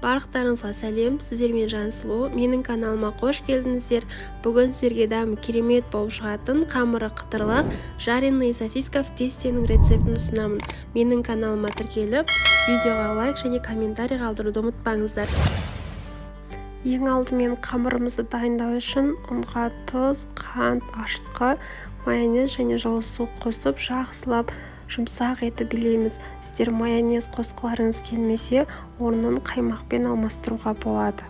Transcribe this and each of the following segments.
Барлықтарыңызға сәлем, сіздермен Жансұлу. Менің каналыма қош келдіңіздер. Бүгін сіздерге дәмі керемет болып шығатын қамыры қытырлық жареные сосиска в тестенің рецептін ұсынамын. Менің каналыма тіркеліп, видеоға лайк және комментарий қалдыруды ұмытпаңыздар. Ең алдымен қамырымызды дайындау үшін ұнға тұз, қант, ашытқы, майонез және жылы су қосып жақсылап жұмсақ етіп илейміз. Сіздер майонез қосқыларыңыз келмесе, орнын қаймақпен алмастыруға болады.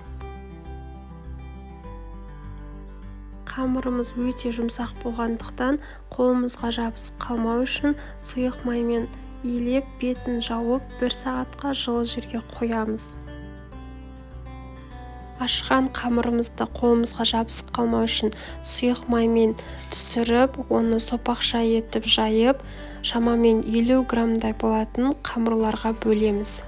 Қамырымыз өте жұмсақ болғандықтан, қолымызға жабысып қалмау үшін сұйық маймен илеп, бетін жауып, 1 сағатқа жылы жерге қоямыз. Ашыған қамырымызды қолымызға жабысып қалмау үшін сұйық маймен түсіріп, оны сопақша етіп жайып, шамамен 50 граммдай болатын қамырларға бөлеміз.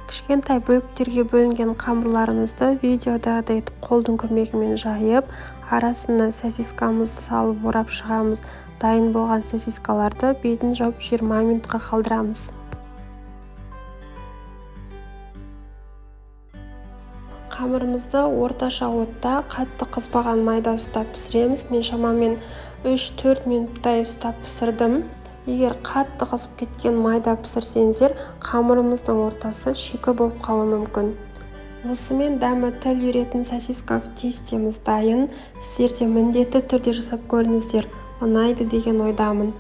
Кішкентай бөліктерге бөлінген қамырларымызды видеодағыдай етіп қолдың көмегімен жайып, арасына сосискамызды салып орап шығамыз. Дайын болған сосискаларды бетін жауып 20 минутқа қалдырамыз. Қамырымызды орташа отта қатты қызбаған майда ұстап пісіреміз. Мен шамамен 3-4 минуттай ұстап пісірдім. Егер қатты қызып кеткен майда пісірсеңіздер, қамырымыздың ортасы шикі болып қалуы мүмкін. Осымен дәмі тіл үйіретін сосиска в тестеміз дайын. Сіздер де міндетті түрде жасап көріңіздер. Ұнайды деген ойдамын.